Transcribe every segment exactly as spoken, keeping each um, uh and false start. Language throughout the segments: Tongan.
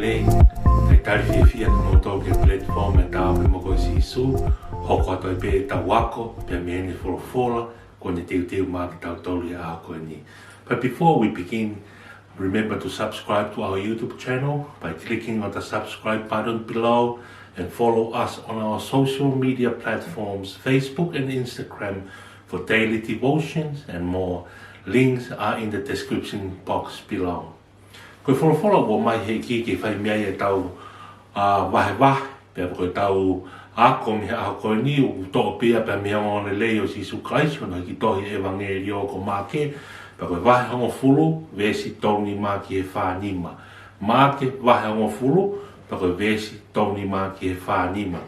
Lelei, kae talitali fiefia kimoutolu ki he platform ʻa e Ta ō pē mo koe Sīsū, hoko atu ai pē ʻetau ako, pea mei heʻene folofola, kuo ne teuteu maʻa kitautolu ʻi he ʻaho ko eni. But before we begin, remember to subscribe to our YouTube channel by clicking on the subscribe button below and follow us on our social media platforms, Facebook and Instagram, for daily devotions and more. Links are in the description box below. Ko e folofola ʻoku ʻomai he ʻEiki ke fai mei ai ʻetau, ā, vahevahe, pea ko ʻetau ako mei he ʻaho ko eni ʻoku toʻo pē ia pea mei he ongoongolelei ʻo Sīsū Kalaisi, hono hiki tohi ʻEvangeliō ko Maʻake, pea ko e vahe hongofulu, veesi tolu nima ki he fā nima. Maʻake vahe hongofulu, pea ko e veesi tolu nima ki he fā nima.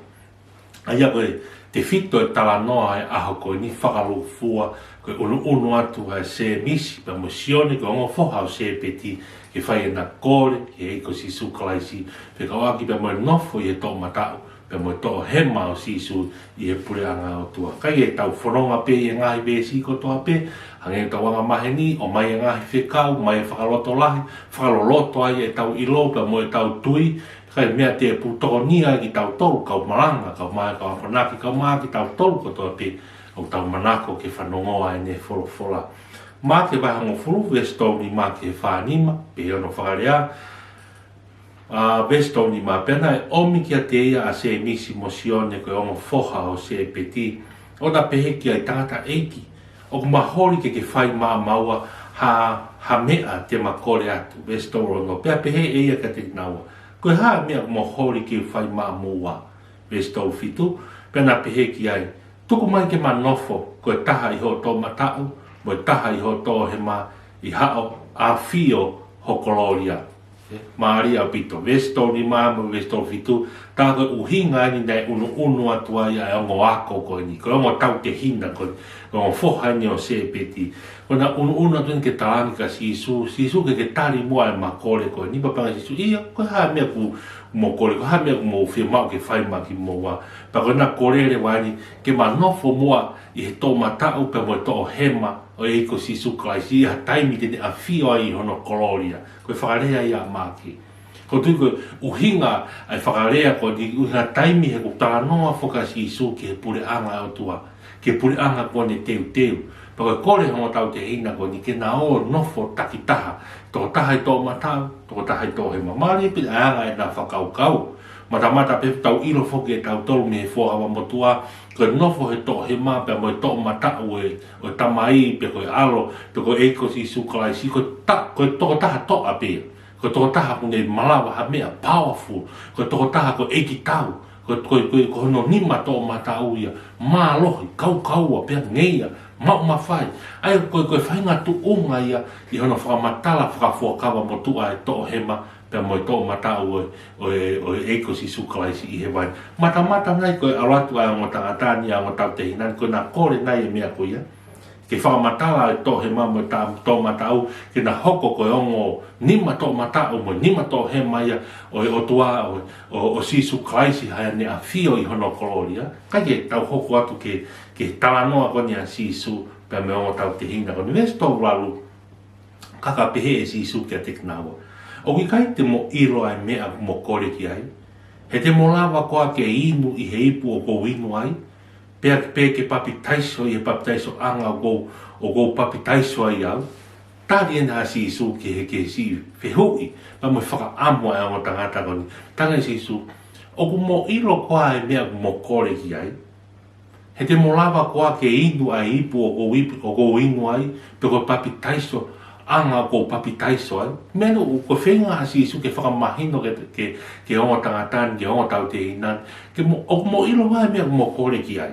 ʻA ia ko e tefito ʻo e talanoa ʻo e ʻaho ko eni fakalūkufua, ko e ʻunuʻunu atu ʻa Sēmisi pea mo Sione, ko e ongo foha ʻo Sēpeti, ke fai ʻena kole ki he ʻEiki ko Sīsū Kalaisi, fekauʻaki pea mo e nofo ʻi he toʻomataʻu pea mo e toʻohema ʻo Sīsū ʻi he puleʻanga ʻo e ʻOtua. Ka ʻi heʻetau fononga pē ʻi he ngaahi veesi kotoa pē, hangē ko ʻetau anga maheni, ʻomai e ngaahi fekau, ʻomai e fakalotolahi, fakaloloto ai ʻetau ʻilo pea mo ʻetau tui, kae meʻa tēpū tokoni ai kitautolu, kau malanga, kau mai, kau akonaki, kau mai kitautolu kotoa pē ʻoku tau manako ke fanongoa ʻene folofola. Maʻake vahe hongofulu, veesi tolu nima ki he fā nima, pehē hono fakalea, ā, veesi tolu nima, pea naʻe ʻomi kiate ia ʻa Sēmisi mo Sione ko e ongo foha ʻo Sēpeti, ʻo na pehē ki ai, Tangataʻeiki, ʻoku ma holi ke ke fai maʻamaua ha, ha meʻa te ma kole atu. Veesi tolu ono, pea pehē ʻe ia kiate kinaua, Ko e hā e meʻa ʻoku mo holi ke u fai maʻamoua? Veesi tolu fitu, pea na pehē ki ai, Tuku mai ke ma nofo, ko e taha ʻi hoʻo toʻomataʻu, mo e taha ʻi hoʻo toʻohema, ʻi haʻo ʻafio ho kolōlia. Mālie ʻaupito. Veesi tolu nima mo veesi tolu fitu, tā ko e ʻuhinga eni naʻe ʻunuʻunu atu ai ʻa e ongo ako ko eni, ko e ongo tautehina ko eni, ko e ongo foha eni ʻo Sēpeti. Ko ʻena ʻunuʻunu atu eni ke talaange kia Sīsū, Sīsū ke ke tali muʻa ʻema kole ko eni, pea pehē ange ʻe Sīsū, ʻIo, ko e hā e meʻa ʻoku mo kole, ko e hā e meʻa ʻoku mou fiemaʻu ke fai maʻa kimoua? Pea ko ʻena kole leva eni, ke ma nofo muʻa ʻi he toʻomataʻu pea mo e toʻohema ʻo e ʻEiki ko Sīsū Kalaisi ʻi ha taimi te ne ʻafio ai ʻi hono kolōlia. Ko e fakalea ia ʻa Maʻake. ʻOku ou tui ko e ʻuhinga ʻa e fakalea ko eni, ʻuhinga taimi he ʻoku talanoa foki ʻa Sīsū ki he puleʻanga ʻo e ʻOtua, ki he puleʻanga kuo ne teuteu. Pea ko e kole ʻa e ongo tautehina ko eni ke na ō ʻo nofo takitaha, tokotaha ʻi toʻomataʻu, tokotaha ʻi toʻohema. Mālie pē ʻa e anga ʻena fakakaukau. Matamata pē ʻoku tau ʻilo foki ʻe tautolu mei he Fuakava Motuʻa, ko e nofo he toʻohema pea mo e toʻomataʻu ʻo e, ʻo e Tamai, pe ko e ʻAlo, pe ko e ʻEiki ko Sīsū Kalaisi, ko e ta-, ko e tokotaha toʻa pē ia. Ko e tokotaha ʻoku ne malava ha meʻa, powerful, ko e tokotaha ko e ʻeikitau, ko, ko, ko, ko hono nima toʻomataʻu ia, mālohi, kaukaua, pea ngeia, maʻu mafai. ʻA ia ko e, ko e faʻahinga tuʻunga ia ʻi hono fakamatala fakafuakava motuʻa e toʻohema pea mo e toʻomataʻu ʻo e, ʻo e, ʻo e ʻEiki ko Sīsū Kalaisi ʻi hēvani. Matamata nai ko e ʻalu atu ʻa e ongo tangata ni, ʻa e ongo tautehina ni, ko ʻena kole nai e meʻa ko ia, ke fakamatala e toʻohema mo e ta-, toʻomataʻu, ke na hoko ko e ongo nima toʻomataʻu mo e nima toʻohema ia ʻo e ʻOtua, ʻo, ʻo, ʻo Sīsū Kalaisi, ʻi haʻane ʻafio ʻi hono kolōlia. Kae ke tau hoko atu ki he, ki he talanoa ko eni ʻa Sīsū pea mo e ongo tautehina ko eni. Veesi tolu valu, ka ka pehē ʻe Sīsū kiate kinaua, ʻOku ʻikai te mo ʻilo ʻa e meʻa ʻoku mo kole ki ai. He te mo lava koā ke inu ʻi he ipu ʻoku ou inu ai, pea, pe ke papitaiso ʻi he papitaisoʻanga ʻoku ou, ʻoku ou papitaiso ai au? Tali ʻena ʻa Sīsū ki he, ki he siʻi fehuʻi pea mo e fakaʻamu ʻa e ongo tangata ko eni. Talaange ʻe Sīsū, ʻOku mo ʻilo koā e meʻa ʻoku mo kole ki ai? He te mo lava koā ke inu ʻa e ipu ʻoku ou ipu, ʻoku ou inu ai, pe ko e papitaisoʻanga ʻoku ou papitaiso ai? Meʻa ʻoku, ko e feinga ʻa Sīsū ke fakamahino ki he, ki he, ki he ongo tangata ni, ki he ongo tautehina ni, ke mo, ʻoku mo ʻilo koā e meʻa ʻoku mo kole ki ai?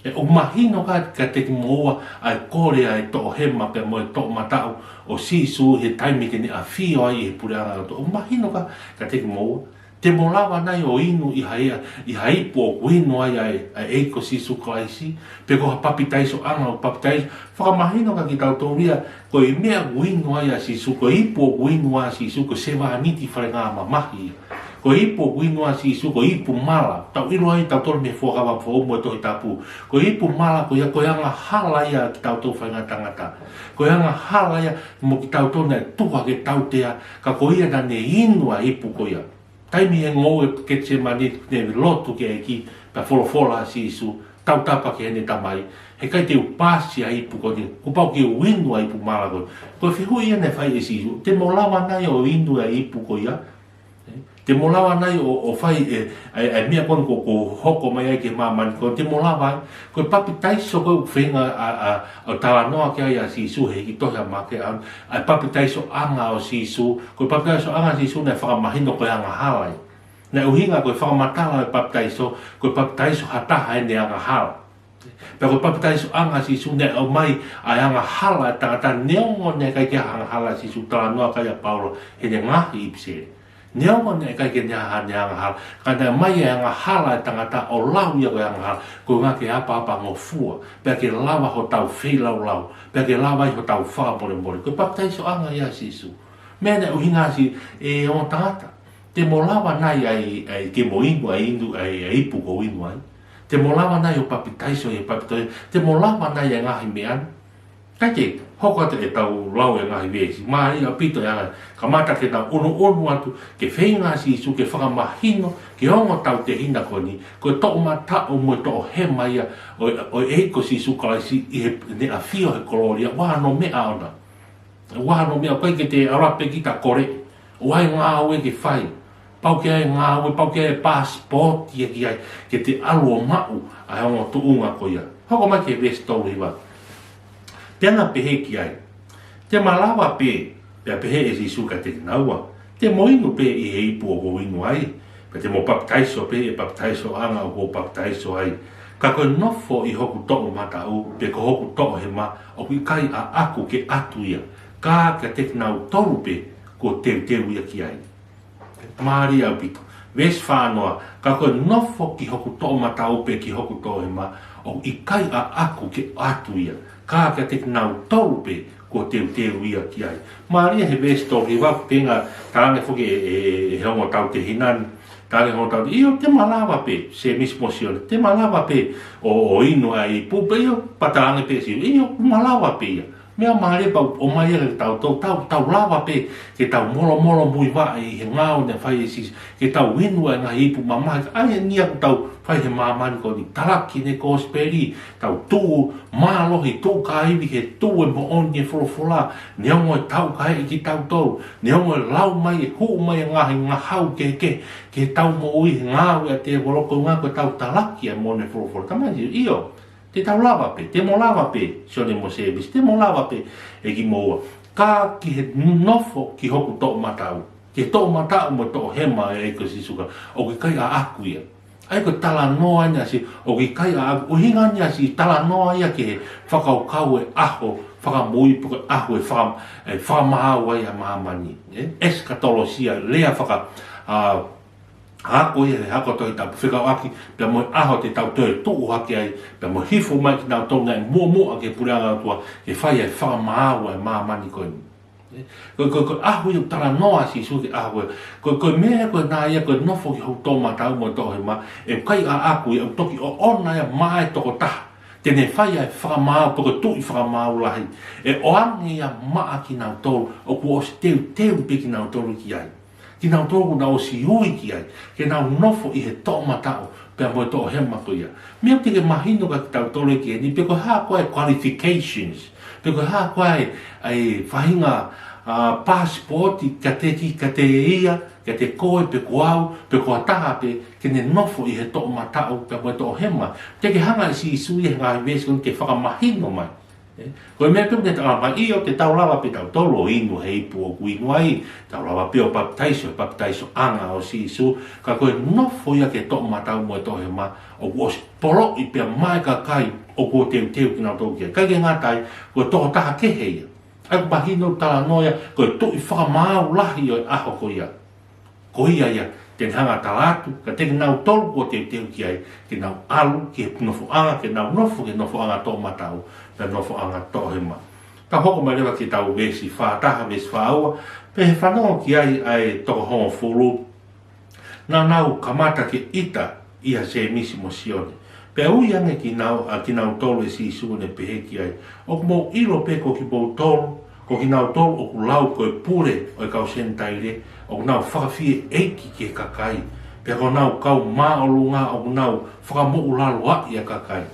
ʻE, ʻoku mahino koā kiate kimoua ʻa e kole ʻa e toʻohema pea mo e toʻomataʻu ʻo Sīsū he taimi te ne ʻafio ai ʻi he puleʻanga ʻo e ʻOtua? ʻOku mahino koā kiate kimoua? Te mo lava nai ʻo inu ʻi ha ia, ʻi ha ipu ʻoku inu ai ʻa e, ʻa e ʻEiki ko Sīsū Kalaisi, pe ko ha papitaisoʻanga ʻoku papitaiso? Fakamahino kia kitautolu ia, ko e meʻa ʻoku inu ai ʻa Sīsū, ko e ipu ʻoku inu ai ʻa Sīsū, ko e sevāniti falengamamahi ia. Ko e ipu ʻoku inu ai ʻa Sīsū, ko e ipu mala. Tau ʻilo ai tautolu mei he Fuakava Foʻou mo e Tohi Tapu. Ko e ipu mala ko ia, ko e angahala ia kitautolu faʻahinga tangata. Ko e angahala ia mo kitautolu naʻe tuku hake tautea, ka ko ia naʻa ne inu ʻa e ipu ko ia. Taimi he ngoue ʻi Ketisemani, ne lotu ki he ʻEiki, pea folofola ʻa Sīsū, tautapa ki heʻene Tamai, heʻikai te u paasi ʻa e ipu ko eni, kuo pau ke u inu ʻa e ipu mala ko eni. Ko e fehuʻi ia naʻe fai ʻe Sīsū, te mo lava nai ʻo inu ʻa e ipu ko ia? Te mo lava nai ʻo, ʻo fai e, e, e meʻa ko eni kuo, kuo hoko mai ai ki māmani ko eni, te mo lava ai? Ko e papitaiso ko ē ʻoku feinga ʻa, ʻa, ʻo talanoa ki ai ʻa Sīsū he kiʻi tohi ʻa Maʻake, ʻa, ʻa e papitaisoʻanga ʻo Sīsū, ko e papitaisoʻanga ʻo Sīsū naʻe fakamahino ko e angahala ia. Naʻe ʻuhinga ko e fakamatala ʻo e papitaiso, ko e papitaiso ha taha ʻene angahala. Pea ko e papitaisoʻanga ʻo Sīsū naʻe ʻomai ʻa e angahala ʻa e tangata neongo naʻe ʻikai ke angahala ʻa Sīsū, talanoa ki ai ʻa Paula heʻene ngaahi ʻipiseli. Neongo naʻe ʻikai ke ne ha, ne angahala, ka naʻe ʻomai ʻa e angahala ʻa e tangata ʻo lau ia ko e angahala, ko e ʻuhinga ke ʻapaʻapangofua, pea ke lava hotau feilaulau, pea ke lava ai hotau fakamolemole. Ko e papitaisoʻanga ia ʻo Sīsū. Meʻa naʻe ʻuhinga ʻa Sī, ʻe ongo tangata, te mo lava nai ʻa e, ʻa e ke mo inu ʻa e inu, ʻa e, ʻa e ipu kuo u inu ai? Te mo lava nai ʻo papitaiso ʻi he papitaiso? Te mo lava nai ʻa e ngaahi meʻa ni? Kae kehe, hoko atu ʻetau lau e ngaahi veesi, mālie ʻaupito e anga, kamata ke tau ʻunuʻunu atu, ke feinga ʻa Sīsū ke fakamahino ki he ongo tautehina ko eni, ko e toʻomataʻu mo e toʻohema ia ʻo, ʻo e ʻEiki ko Sīsū Kalaisi ʻi heʻene ʻafio he kolōlia, ʻoua hano meʻa ʻoʻona. ʻOua hano meʻa, ʻoku ʻikai ke te ala pē kita kole, ʻoua ʻe ngāue ke fai. Pau ke ʻai e ngāue, pau ke ʻai e passport ia ki ai, ke te ʻalu ʻo maʻu ʻa e ongo tuʻunga ko ia. Hoko mai ki he veesi tolu hiva. Pea na pehē ki ai, te ma lava pē? Pea pehē ʻe Sīsū kiate kinaua, te mo inu pē ʻi he ipu ʻoku ou inu ai, pea te mo papitaiso pē ʻi he papitaisoʻanga ʻoku ou papitaiso ai. Ka ko e nofo ʻi hoku toʻomataʻu, pe ko hoku toʻohema, ʻoku ʻikai ʻaʻaku ke ʻatu ia, ka kiate kinautolu pē kuo teuteu ia ki ai. Mālie ʻaupito. Veesi fā noa, ka ko e nofo ki hoku toʻomataʻu pe ki hoku toʻohema, ʻoku ʻikai ʻaʻaku ke ʻatu ia, ka kiate kinautolu pē kuo teuteu ia ki ai. Mālie he veesi tolu hiva, pea talaange foki ʻe, ʻe, ʻe he ongo tautehina ni, talaange ʻe he ongo tautehina, ʻio, te ma lava pē, Sēmisi mo Sione, te ma lava pē ʻo, ʻo inu ʻa e ipu, pea ʻio, pea talaange pē ʻe Sīsū, ʻio, ma lava pē ia. Meʻa mālie pau, ʻomai ia kiate kitautolu, tau, tau lava pē ke tau molomolomuivaʻe ʻi he ngāue naʻe fai ʻe Sīsū, ke tau inu ʻa e ngaahi ipu mamahi, ʻa ia ʻoku tau fai he māmani ko eni, talaki ʻene kosipeli, tau tuʻu mālohi, tuʻu kāivi he tuʻu e moʻoni e folofola, neongo e taukaeʻi kitautolu, neongo e lau mai, e hū mai e ngaahi ngahau kehekehe ki heʻetau moʻui he ngāue ʻa e tēvolo, ko e ʻuhinga ko ʻetau talaki ʻa e moʻoni e folofola. Talamai ʻe Sīsū, ʻio, te tau lava pē, te mo lava pē, Sione mo Sēmisi, te mo lava pē ʻe kimoua, ka ki he nofo ki hoku toʻomataʻu, ki he toʻomataʻu mo e toʻohema ʻo e ʻEiki ko Sīsū Kalaisi, ʻoku ʻikai ʻaʻaku ia. ʻA ia ko e talanoa eni ʻa Sīsū, ʻoku ʻikai ʻaʻaku, ʻuhinga eni ʻa Sīsū, talanoa ia ki he fakakaukau e ʻaho fakamui, pe ko e ʻaho e faka-, e fakamaau ai ʻa māmani, ē? Esikatolosia, lea faka-, ʻa, ako ia he ako Tohi Tapu fekauʻaki pea mo e ʻaho te tau toe tuʻu hake ai, pea mo e hifo mai kinautolu naʻe muʻomuʻa ki he puleʻanga ʻo e ʻOtua, ke fai e fakamaau ʻa e māmani ko eni. Ko, ko, ko e ʻaho ia ʻoku talanoa ʻa Sīsū ki he ʻaho ko ē. Ko, ko e meʻa ko ē naʻe ʻai ko e nofo ki hoku toʻomataʻu mo e toʻohema, ʻoku ʻikai ʻaʻaku ia, ʻoku toki ʻoʻona ia maʻa e tokotaha te ne fai ʻa e fakamaau, pe ko e tuʻi fakamaau lahi. ʻE ʻoange ia maʻa kinautolu ʻoku ʻosi teuteu pē kinautolu ki ai. Kinautolu kuo nau ʻosi ui ki ai, ke nau nofo ʻi he toʻomataʻu pea mo e toʻohema ko ia. Meʻa ʻoku teʻeki ke mahino kiate kitautolu ʻi heni, pe ko e hā koā e qualifications, pe ko e hā koā e, e faʻahinga, ʻa, passport kiate ki, kiate ia, kiate koe pe ko au, pe ko ha taha pē, ke ne nofo ʻi he toʻomataʻu pea mo e toʻohema. Teʻeki ke hanga ʻe Sīsū ʻi he ngaahi veesi ko eni ke fakamahino mai. Ē? Ko e meʻa pē ʻoku ne talamai, ʻio, te tau lava pē tautolu ʻo inu he ipu ʻoku inu ai, tau lava pē ʻo papitaiso he papitaisoʻanga ʻo Sīsū, ka ko e nofo ia ki he toʻomataʻu mo e toʻohema, ʻoku ʻosi poloʻi pē ia maʻa e kakai ʻoku teuteu kinautolu ki ai. ʻIkai ke ngata ai, ko e tokotaha kehe ia. ʻA ia ʻoku mahino talanoa ia, ko e tuʻi fakamaau lahi ʻo e ʻaho ko ia. Ko ia ia, te ne hanga ʻo tala atu kiate kinautolu kuo teuteu ki ai, ke nau ʻalu ki he nofoʻanga, ke nau nofo ki he nofoʻanga toʻomataʻu, pea nofoʻanga toʻohema. Ka hoko mai leva ki heʻetau veesi fā taha, veesi fā ua, pea ʻi he fanongo ki ai ʻa e toko hongofulu, naʻa nau kamata ke ʻita ʻia Sēmisi mo Sione. Pea ui ange kinau-, ʻa kinautolu ʻe Sīsū ʻo ne pehē ki ai, ʻoku mou ʻilo pē ko kimoutolu Ko kinautolu ʻoku lau ko e pule ʻo e kau Senitaile, ʻoku nau fakafieʻeiki ki he kakai, pea ko honau kau māʻolunga ʻoku nau fakamoʻulaloaʻi e kakai.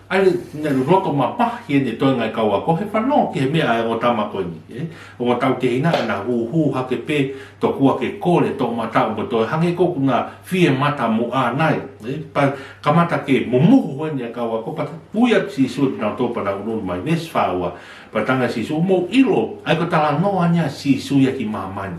ʻA ia, naʻe loto mamahi ʻene toenga e kau ako he fanongo ki he meʻa ʻa e ongo tama ko eni, ē? Ongo tautehina naʻa na hūhū hake pē, tokua ke kole toʻomataʻu mo e toʻo, hangē ko ʻoku na fie mata muʻa nai, ē? Pea kamata ke mumuhu heni e kau ako, pea ui ʻa Sīsū kinautolu pea na ʻunuʻunu mai, veesi fā ua. Pea talaange ʻe Sīsū, ʻoku mou ʻilo, ʻa ia ko e talanoa eni ʻa Sīsū ia ki māmani.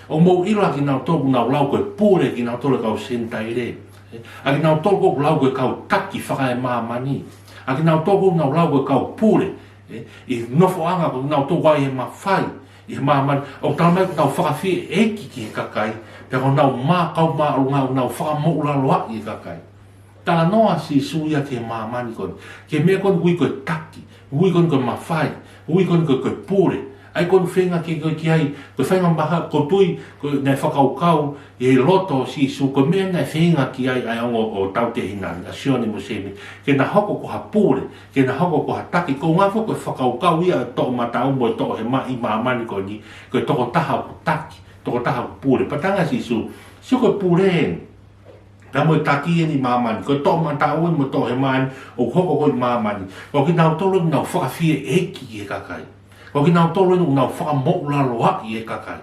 ʻOku mou ʻilo ʻa kinautolu ʻoku nau lau ko e pule kinautolu e kau Senitaile, ē? ʻA kinautolu ʻoku lau ko e kau taki fakaemāmani. ʻA kinautolu ʻoku nau lau ko e kau pule, ē? ʻI he nofoʻanga ko kinautolu ʻoku ʻi he mafai ʻi he māmani. ʻOku talamai ʻoku nau fakafieʻeiki ki he kakai, pea ko honau mā-, kau māʻolunga ʻoku nau fakamoʻulaloaʻi e kakai. Talanoa ʻa Sīsū ia ki he māmani ko eni, ki he meʻa ko eni ʻoku ui ko e taki, ʻoku ui ko eni ko e mafai, ʻoku ui ko eni ko e, ko e pule. ʻA ia ko eni feinga ke, ko e ki ai, ko e faingamālie, ʻoku ou tui, ko e naʻe fakakaukau ʻi he loto ʻo Sīsū, ko e meʻa naʻe feinga ki ai ʻa e ongo tautehina ni, ʻa Sione mo Sēmisi, ke na hoko ko ha pule, ke na hoko ko ha taki. Ko e ʻuhinga foki ko e fakakaukau ia ʻo e toʻomataʻu mo e toʻohema ʻi māmani ko eni, ko e tokotaha ʻoku taki, tokotaha ʻoku pule. Pea talaange ʻe Sīsū, sio ko e pule eni, pea mo e taki eni ʻi māmani, ko e toʻomataʻu eni mo e toʻohema eni ʻoku hoko ko ē ʻi māmani. Ko kinautolu ʻoku nau fakafieʻeiki ki he kakai. Ko kinautolu eni ʻoku nau fakamoʻulaloaʻi e kakai.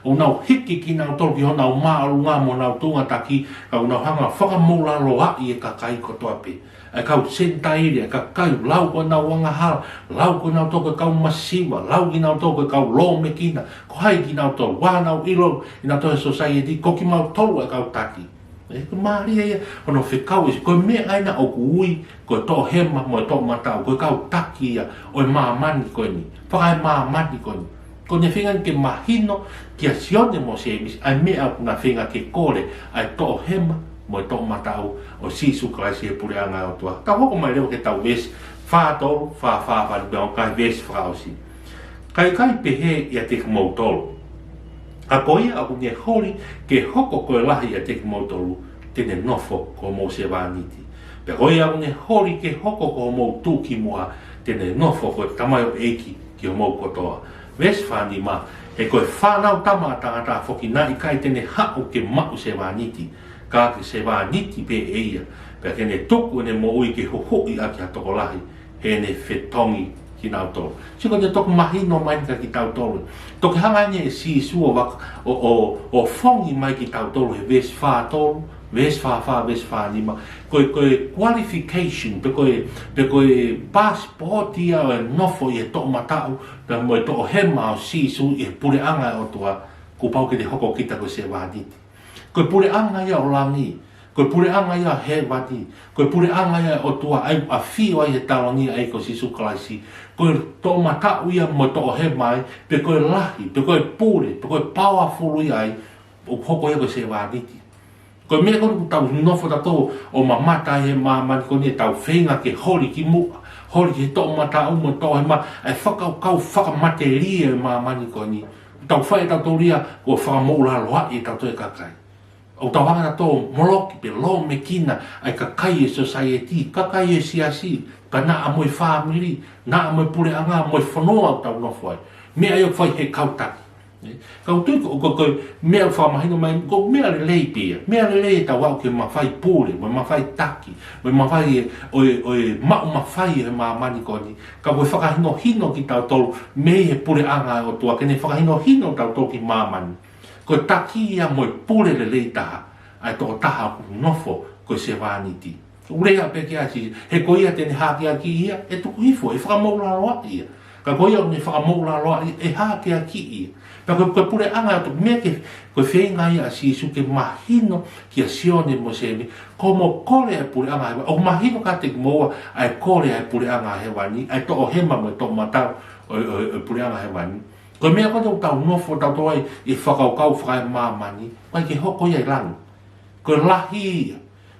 ʻOku nau hiki kinautolu ki honau māʻolunga mo honau tuʻunga taki, ka ʻoku nau hanga ʻo fakamoʻulaloaʻi e kakai kotoa pē. ʻA e kau Senitaile, ʻa e kakai ʻoku lau ko honau angahala, lau ko kinautolu ko e kau masiva, lau kinautolu ko e kau lōmekina, ko hai kinautolu, ʻoku nau ʻilo kinautolu he sōsaieti, ko kimautolu ʻa e kau taki. Ē, ko e mālie ia hono fekau ʻe Sīsū, ko e meʻa ena ʻoku ui ko e toʻohema mo e toʻomataʻu, ko e kau taki ia ʻo e māmani ko eni, fakaemāmani ko eni. Ko ʻene feinga ke mahino kia Sione mo Sēmisi ʻa e meʻa ʻoku na feinga ke kole, ʻa e toʻohema mo e toʻomataʻu ʻo Sīsū Kalaisi he puleʻanga ʻo e ʻOtua. Ka hoko mai leva ki heʻetau veesi fā tolu, fā fā, fā nima, ʻo ka veesi fakaʻosi. Ka ʻikai pehē ʻiate kimoutolu. Ka ko ia ʻoku ne holi ke hoko ko e lahi ʻiate kimoutolu, te ne nofo ko homou sevāniti. Pea ko ia ʻoku ne holi ke hoko ko homou tuʻukimuʻa, te ne nofo ko e tamaioʻeiki ki homou kotoa. Veesi fā nima, he ko e Fanautama ʻa Tangata foki naʻe ʻikai te ne haʻu ke maʻu sevāniti, ka ke sevāniti pē ʻe ia, pea ke ne tuku ʻene moʻui ke huhuʻi ʻaki ha tokolahi, heʻene fetongi kinautolu. Sio ko ʻene toki mahino mai kia kitautolu. Toki hanga eni ʻe Sīsū ʻo vak-, ʻo, ʻo, ʻo fongi mai kitautolu he veesi fā tolu, veesi fā fā, veesi fā nima. Ko e, ko e qualification, pe ko e, pe ko e passport ia ʻo e nofo ʻi he toʻomataʻu, pea mo e toʻohema ʻo Sīsū ʻi he puleʻanga ʻo e ʻOtua, kuo pau ke ne hoko kita ko e sevāniti. Ko e puleʻanga ia ʻo langi, ko e puleʻanga ia ʻo hēvani, ko e puleʻanga ia ʻo e ʻOtua ʻa ia ʻoku ʻafio ai he taloni ʻa e ʻEiki ko Sīsū Kalaisi. Ko e toʻomataʻu ia mo e toʻohema ai, pe ko e lahi, pe ko e pule, pe ko e powerful ia ai, ʻoku hoko ia ko e sevāniti. Ko e meʻa ko eni ʻoku tau nofo tautolu ʻo mamata ai he māmani ko eni, ʻetau feinga ke holi ki muʻa, holi ki he toʻomataʻu mo e toʻohema, ʻa e fakakaukau fakamatelie ʻo e māmani ko eni. Tau fai ʻe tautolu ia, kuo fakamoʻulaloaʻi ʻe tautolu e kakai. ʻOku tau hanga tautolu ʻo moloki pe lōmekina ʻa e kakai ʻo e sōsaieti, kakai ʻo e siasi, pea naʻa mo e fāmili, naʻa mo e puleʻanga, mo e fonua ʻoku tau nofo ai. Meʻa ia ʻoku fai he kau taki. Ē, ka ʻoku ou tui ko, ko, ko e meʻa ʻoku fakamahino mai, ko e meʻa lelei pē ia. Meʻa lelei ʻetau aʻu ki he mafai pule, mo e mafai taki, mo e mafai ʻo e, ʻo e, ʻo e maʻu mafai ʻo e māmani ko eni. Ka ko e fakahinohino kitautolu mei he puleʻanga ʻo e ʻOtua, ke ne fakahinohino tautolu ki māmani. Ko e taki ia mo e pule lelei taha ʻa e tokotaha ʻoku nofo ko e sevāniti. ʻOku lea pē ki ai ʻa Sīsū, he ko ia te ne hakeakiʻi ia, ʻe tuku hifo, ʻe fakamoʻulaloaʻi ia. Ka ko ia ʻoku ne fakamoʻulaloaʻi, ʻe hakeakiʻi ia. Pea ko, ko e puleʻanga ʻo e ʻOtua, meʻa ke, ko e feinga ia ʻa Sīsū ke mahino kia Sione mo Sēmisi, ko hoʻomo kole ʻa e puleʻanga hēvani, ʻoku mahino kiate kimoua ʻa e kole ʻa e puleʻanga hēvani, ʻa e toʻohema mo e toʻomataʻu ʻo, ʻo, ʻo e puleʻanga hēvani. Ko e meʻa ko ē ʻoku tau nofo tautolu ai ʻi he fakakaukau fakaemāmani, ʻoku ʻikai ke hoko ia ʻi langi. Ko e lahi ia,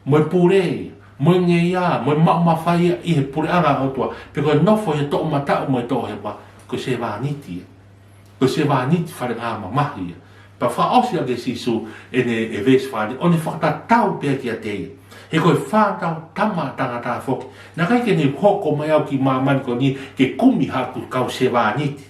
mo e pule ia, mo e ngeia, mo e maʻu mafai ia ʻi he puleʻanga ʻo e ʻOtua, pe ko e nofo ʻi he toʻomataʻu mo e toʻohema, ko e sevāniti ia. Ko e sevāniti falengamamahi ia. Pea fakaʻosi ʻaki ʻe Sīsū ʻene, ʻe veesi fā nima, ʻo ne fakatatau pē kiate ia. He ko e Fanautama ʻa Tangata foki naʻe ʻikai ke ne hoko mai au ki māmani ko eni ke kumi haʻaku kau sevāniti.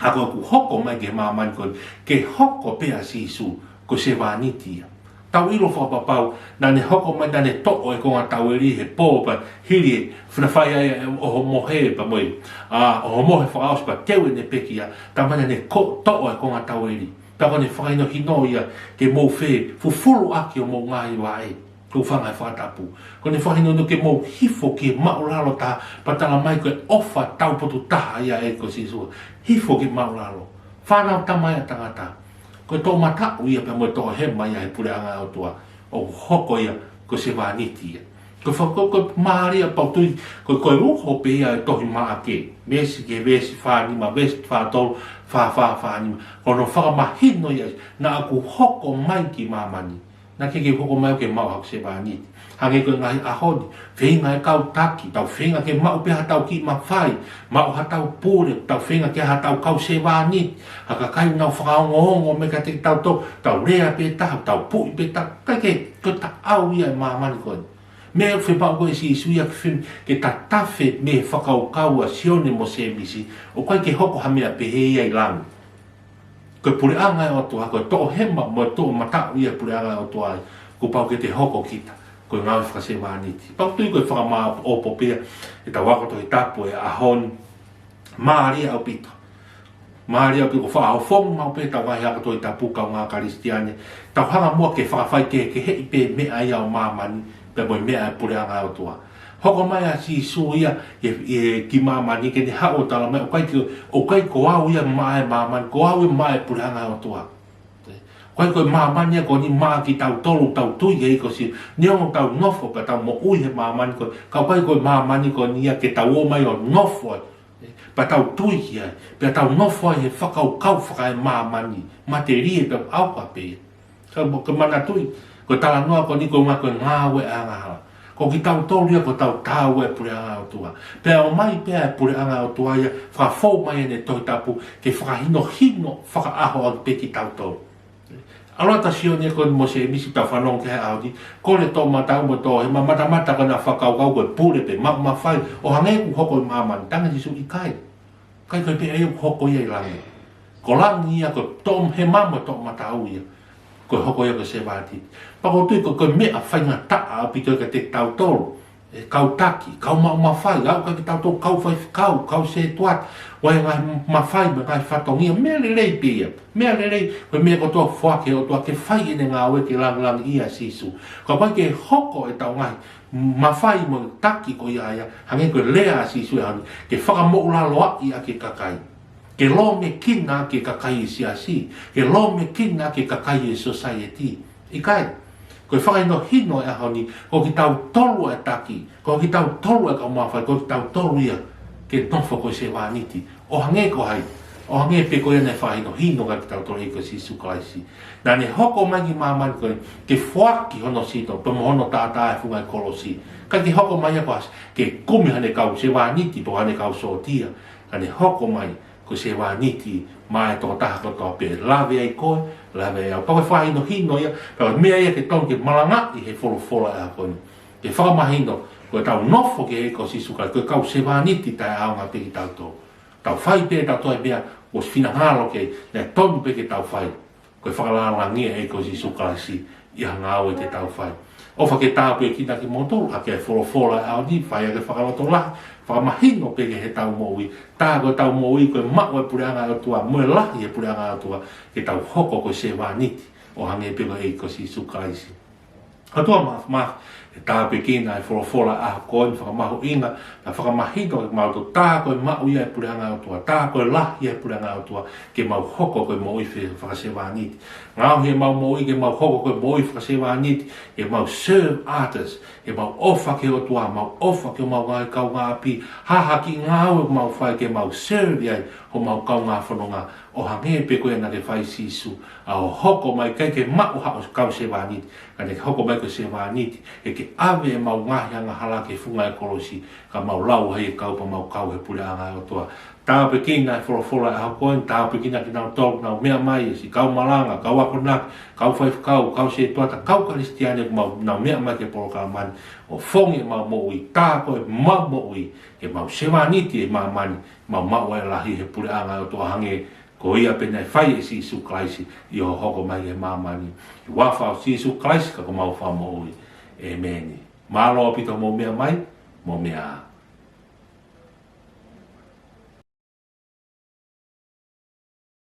Ka ko ʻeku hoko mai ki māmani ko eni, ke hoko pē ʻa Sīsū ko e sevāniti ia. Tau ʻilo fakapapau, naʻa ne hoko mai, naʻa ne toʻo e konga taueli he pō pea hili e fina fai ai e ʻohomohe pea mo e, ʻa, ʻohomohe fakaʻosi pea teu ʻene pekia, talamai naʻa ne ko-, toʻo e konga taueli. Pea ko ʻene fakahinohino ia ke mou fefufuluʻaki homou ngaahi vaʻe. Ko e fanga he fakatapu. Ko ʻene fakahinohino ke mou hifo ki he māʻulalo taha, pea talamai ko e ʻofa taupotu taha ia ʻa e ʻEiki ko Sīsū. Hifo ki he māʻulalo. Fānau tama ia ʻa tangata. Ko e toʻomataʻu ia pea mo e toʻohema ia he puleʻanga ʻo e ʻOtua. ʻO hoko ia ko e sevāniti ia. Ko e fa-, ko, ko e mālie ʻaupito ia, ko, ko e uho pē ia e tohi Maʻake. Veesi ki he veesi fā nima, veesi fā tolu, fā fā, fā nima. Ko hono fakamahino ia, naʻa ku hoko mai ki māmani. Naʻe ʻikai ke u hoko mai au ke maʻu haku sevāniti. Hangē ko e ngaahi ʻaho ni, feinga e kau taki, tau feinga ke maʻu pē haʻatau kiʻi mafai, maʻu haʻatau pule, tau feinga ke haʻatau kau sevāniti, ha kakai ʻoku nau fakaongoongo mai kiate kitautolu, tau lea pē taha, tau puʻi pē taha, kae kehe, ko e taʻau ia e māmani ko eni. Meʻa ʻoku fiemaʻu ko ē ʻe Sīsū ia ke fim-, ke tatafe mei he fakakaukau ʻa Sione mo Sēmisi, ʻoku ʻikai ke hoko ha meʻa pehē ia ʻi langi. Ko e puleʻanga ʻo e ʻOtua, ko e toʻohema mo e toʻomataʻu ia e puleʻanga ʻo e ʻOtua ai, kuo pau ke te hoko kita ko e ngāue fakasevāniti. Pea ʻoku ou tui ko e fakamāʻopoʻopo pē ia ʻetau ako Tohi Tapu he ʻaho ni, mālie ʻaupito. Mālie ʻaupito ko e fakaʻofoʻofa maʻu pē ʻetau ngaahi ako Tohi Tapu kaungā Kalisitiane, tau hanga muʻa ke fakafaikehekeheʻi pē meʻa ia ʻo māmani, pea mo e meʻa e puleʻanga ʻo e ʻOtua. Hoko mai ʻa Sīsū ia, ʻi, ʻi, ki māmani ke ne haʻu ʻo talamai, ʻoku ʻikai ke, ʻoku ʻikai ko au ia maʻa e māmani, ko au ia maʻa e puleʻanga ʻo e ʻOtua. ʻOku ʻikai ko e māmani ia ko eni maʻa kitautolu, tau tui ki he ʻEiki ko Sīsū, neongo ʻetau nofo pea tau moʻui he māmani ko eni, ka ʻoku ʻikai ko e māmani ko eni ia ke tau ō mai ʻo nofo ai. Pea tau tui ki ai, pea tau nofo ai he fakakaukau fakaemāmani, matelie pea ʻauha pē ia. Ka mo ke manatuʻi, ko e talanoa ko eni ko e ngā-, ko e ngāue ʻa e angahala. Ko kitautolu ia ko ʻetau taau e puleʻanga ʻo e ʻOtua. Pea ʻomai pē ʻa e puleʻanga ʻo e ʻOtua ia, fakafou mai ʻene Tohi Tapu, ke fakahinohino fakaʻaho ʻaki pē kitautolu. ʻAlu atu ʻa Sione ko eni mo Sēmisi, tau fanongo ki he ʻaho ni, kole toʻomataʻu mo e toʻohema, matamata ko ʻena fakakaukau ko e pule pē, maʻu mafai, ʻo hangē kuo hoko ʻi māmani, talaange ʻe Sīsū ʻikai. ʻIkai ko e pehē ia ʻoku hoko ia ʻi langi. Ko langi ia ko e toʻohema mo e toʻomataʻu ia. Ko e hoko ia ko e sevāniti. Pea ʻoku ou tui ko, ko e meʻa faingataʻa ʻaupito ia kiate kitautolu. E kau taki, kau maʻu mafai, ʻa ia ko kitautolu kau faifekau, kau sētuata, ʻoku ʻi ai e ngaahi mafai mo e ngaahi fatongia, meʻa lelei pē ia. Meʻa lelei, ko e meʻa kotoa ʻoku foaki ʻe he ʻOtua ke fai ʻene ngāue ke langilangiʻia ʻa Sīsū. Ka ʻoku ʻikai ke hoko ʻetau ngaahi mafai mo e taki ko ia ia, hangē ko e lea ʻa Sīsū he ʻaho ni, ke fakamoʻulaloaʻi ʻaki e kakai. Ke lōmekina ʻaki e kakai e siasi, ke lōmekina ʻaki e kakai e society. ʻIkai, ko e fakahinohino e ʻaho ni, ko kitautolu e taki, ko kitautolu e kau mafai, ko kitautolu ia ke nofo ko e sevāniti. ʻO hangē ko hai, ʻo hangē pē ko ia naʻe fakahinohino kiate kitautolu ʻe he ʻEiki ko Sīsū Kalaisi. Naʻa ne hoko mai ki māmani ko ē, ke foaki hono sino, pea mo hono taʻataʻa he funga e kolosi. ʻIkai ke hoko mai ia ko e, ke kumi haʻane kau sevāniti, pe ko haʻane kau sōtia. Ka ne hoko mai, ko e sevāniti, maʻa e tokotaha kotoa pē, lave ai koe, lave ai au. Pea ko e fakahinohino ia, pea ko e meʻa ia ke tonu ke malangaʻi he folofola ʻa e ʻaho ko eni. Ke fakamahino, ko ʻetau nofo ki he ʻEiki ko Sīsū Kalaisi, ko e kau sevāniti taʻeʻaonga pē kitautolu. Tau fai pē ʻe tautolu e meʻa, ʻoku finangalo ke, naʻe tonu pē ke tau fai. Ko e fakalāngilangiʻi ʻa e ʻEiki ko Sīsū Kalaisi ʻi ha ngāue te tau fai. ʻOfa ke tāpuekina kimoutolu ʻaki e folofola ʻo e ʻaho ni, fai ʻaki e fakalotolahi, fakamahino pē ki heʻetau moʻui. Tā ko ʻetau moʻui ko e maʻu e puleʻanga ʻo e ʻOtua, mo e lahi e puleʻanga ʻo e ʻOtua, ke tau hoko ko e sevāniti, ʻo hangē pē ko e ʻEiki ko Sīsū Kalaisi. ʻOtua Māfimafi, ʻe tāpuekina e folofola ʻa e ʻaho ko eni, fakamahuʻinga, naʻe fakamahino kiate kimautolu tā ko e maʻu ia e puleʻanga ʻo e ʻOtua, tā ko e lahi e puleʻanga ʻo e ʻOtua, ke mau hoko ko e moʻui fe-, fakasevāniti. Ngaohi ʻemau moʻui ke mau hoko ko e moʻui fakasevāniti, ke mau serve others, ke mau ʻofa ki he ʻOtua, mau ʻofa ki homau ngaahi kaungāʻapi, ha ha kiʻi ngāue ʻoku mau fai ke mau serve ai homau kaungā fononga, ʻo hangē pē ko ia naʻe fai ʻe Sīsū, ʻa ʻo hoko mai ʻikai ke maʻu haʻo kau sevāniti, ka ne hoko mai ko e sevāniti, ke ʻave ʻemau ngaahi angahala ki he funga ʻo e kolosi, ka mau lau ai e kau pea mau kau he puleʻanga ʻo e ʻOtua. Tāpuekina e folofola ʻo e ʻaho ko eni, tāpuekina kinautolu ʻoku nau meʻa mai, e siʻi kau malanga, kau akonaki, kau faifekau, kau sētuata, kau Kalisitiane ʻoku mau, nau meʻa mai ki he polokalama ni, ʻo foaki ʻemau moʻui, tā ko ʻemau moʻui, ke mau sevāniti ʻi māmani, mau maʻu ʻa e lahi he puleʻanga ʻo e ʻOtua hangē ko ia pē naʻe fai ʻe Sīsū Kalaisi ʻi hoʻo hoko mai ki māmani. ʻI he huafa ʻo Sīsū Kalaisi ko homau Fakamoʻui. ʻĒmeni. Mālō ʻaupito hoʻomou meʻa mai, mou meʻa ā.